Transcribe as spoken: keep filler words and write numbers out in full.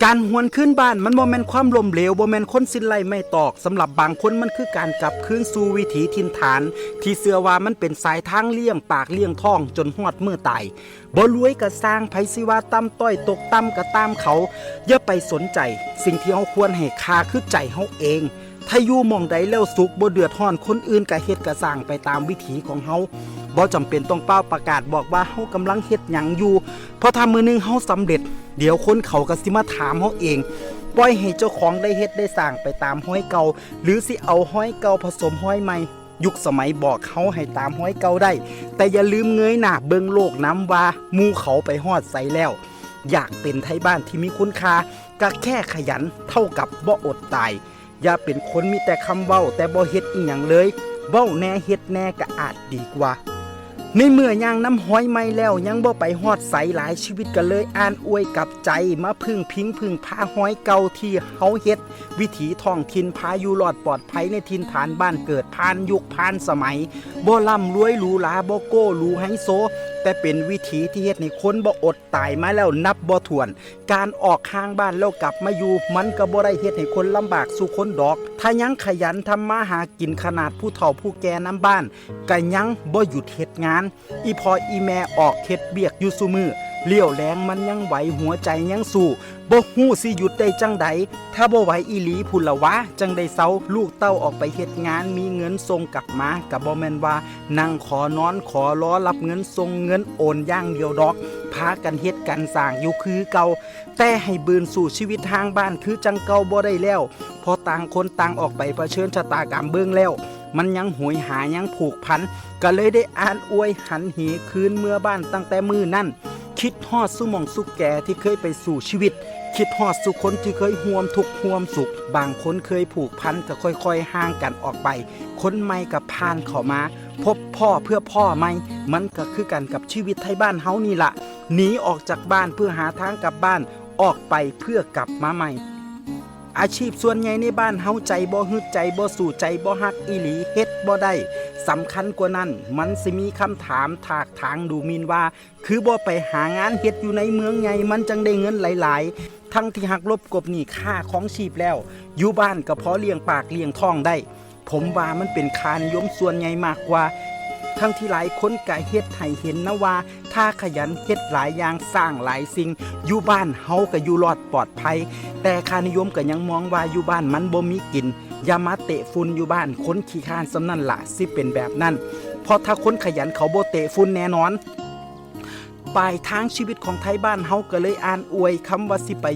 การหวนคืนบ้านมันบ่แม่นความล้มเหลว บ่แม่นคนสิ้นไร้ไม้ตอก สำหรับบางคนมันคือการกลับคืนสู่วิถีถิ่นฐาน ที่เชื่อว่ามันเป็นสายทางเลี้ยงปากเลี้ยงท้องจนฮอดมื้อตาย บ่รวยก็ซ่าง ไผสิว่าต่ำต้อยตกต่ำก็ตามเขา อย่าไปสนใจ สิ่งที่เฮาควรให้ค่าคือใจเฮาเอง ถ้าอยู่หม่องใดแล้วสุข บ่เดือดร้อนคนอื่น ก็เฮ็ดก็ซ่างไปตามวิถีของเฮา บ่จำเป็นต้องเป่าประกาศบอกว่าเฮากำลังเฮ็ดหยังอยู่ เพราะถ้ามื้อหนึ่งเฮาสำเร็จ เดี๋ยวคนเขาก็สิมาถามเฮาเอง ปล่อยให้เจ้าของได้เฮ็ดได้ซ่างไปตามฮอยเก่า หรือสิเอาฮอยเก่าผสมฮอยใหม่ ยุคสมัยบอกเฮาให้ตามฮอยเก่าได้ แต่อย่าลืมเงยหน้าเบิ่งโลกนำว่าหมู่เขาไปฮอดไสแล้ว อยากเป็นไทบ้านที่มีคุณค่า ก็แค่ขยันเท่ากับบ่อดตาย อย่าเป็นคนมีแต่คำเว้าแต่บ่เฮ็ดอิหยังเลย เว้าแหน่เฮ็ดแหน่ก็อาจดีกว่า ในเมื่อย่างนำฮอยใหม่แล้วยังบ่ไปฮอดไสหลาย ชีวิตก็เลยอ่านอวยกลับใจ มาพึ่งพิงพึ่งพาฮอยเก่าที่เฮาเฮ็ด วิถีท้องถิ่นพาอยู่รอดปลอดภัยในถิ่นฐานบ้านเกิด ผ่านยุคผ่านสมัย บ่ร่ำรวยหรูหรา บ่โก้หรูไฮโซ แต่เป็นวิถีที่เฮ็ดให้คนบ่อดตายมาแล้วนับบ่ถ้วน การออกห่างบ้านแล้วกลับมาอยู่ มันก็บ่ได้เฮ็ดให้คนลำบากสู่คนดอก ถ้ายังขยันทำมาหากิน ขนาดผู้เฒ่าผู้แก่นำบ้านก็ยังบ่หยุดเฮ็ดงาน อีพ่ออีแม่ออกเฮ็ดเวียกอยู่ซุมื้อ เลี้ยวแลงมันยังไหว หัวใจยังสู้ บ่ฮู้สิหยุดได้จั่งใด ถ้าบ่ไหวอีหลีพุ้นละวะ จั่งได้เซา ลูกเต้าออกไปเฮ็ดงาน มีเงินส่งกลับมา ก็บ่แม่นว่านั่งขอนอนขอรอรับเงินส่งเงินโอนอย่างเดียวดอก พากันเฮ็ดกันซ่างอยู่คือเก่า แต่ให้บืนสู่ชีวิตห่างบ้านคือจั่งเก่าบ่ได้แล้ว เพราะต่างคนต่างออกไปเผชิญชะตากรรมเบิ่งแล้ว มันยังโหยหายังผูกพัน ก็เลยได้อ่านอวยหันเหคืนเมือบ้านตั้งแต่มื้อนั้น คิดฮอดสู่หม่องสู่แก่ที่เคยไปสู้ชีวิต คิดฮอดสู่คนที่เคยร่วมทุกข์ร่วมสุข บางคนเคยผูกพันก็ค่อยๆห่างกันออกไป คนใหม่ก็ผ่านเข้ามา พบพ้อเพื่อพ้อใหม่ มันก็คือกันกับชีวิตไทบ้านเฮานี่ล่ะ หนีออกจากบ้านเพื่อหาทางกลับบ้าน ออกไปเพื่อกลับมาใหม่ อาชีพส่วนใหญ่ในบ้านเฮาใจบ่ฮึด ใจบ่สู้ ใจบ่ฮักอีหลี เฮ็ดบ่ได้ สำคัญกว่านั้น มันสิมีคำถามถากถางดูหมิ่นว่า คือบ่ไปหางานเฮ็ดอยู่ในเมืองใหญ่ มันจั่งได้เงินหลายๆ ทั้งที่หักลบกลบหนี้ค่าครองชีพแล้ว อยู่บ้านก็พอเลี้ยงปากเลี้ยงท้องได้ ผมว่ามันเป็นค่านิยมส่วนใหญ่มากกว่า ทั้งที่หลายคนก็เฮ็ดให้เห็นนะว่า ถ้าขยันเฮ็ดหลายอย่างซ่างหลายสิ่ง อยู่บ้านเฮาก็อยู่รอดปลอดภัย แต่ค่านิยมก็ยังมองว่าอยู่บ้านมันบ่มีกิน อย่ามาเตะฝุ่นอยู่บ้าน คนขี้คร้านส่ำนั้นล่ะสิเป็นแบบนั้น เพราะถ้าคนขยันเขาบ่เตะฝุ่นแน่นอน ปลายทางชีวิตของไทบ้านเฮาก็เลยอ่านอวยคำว่าสิไป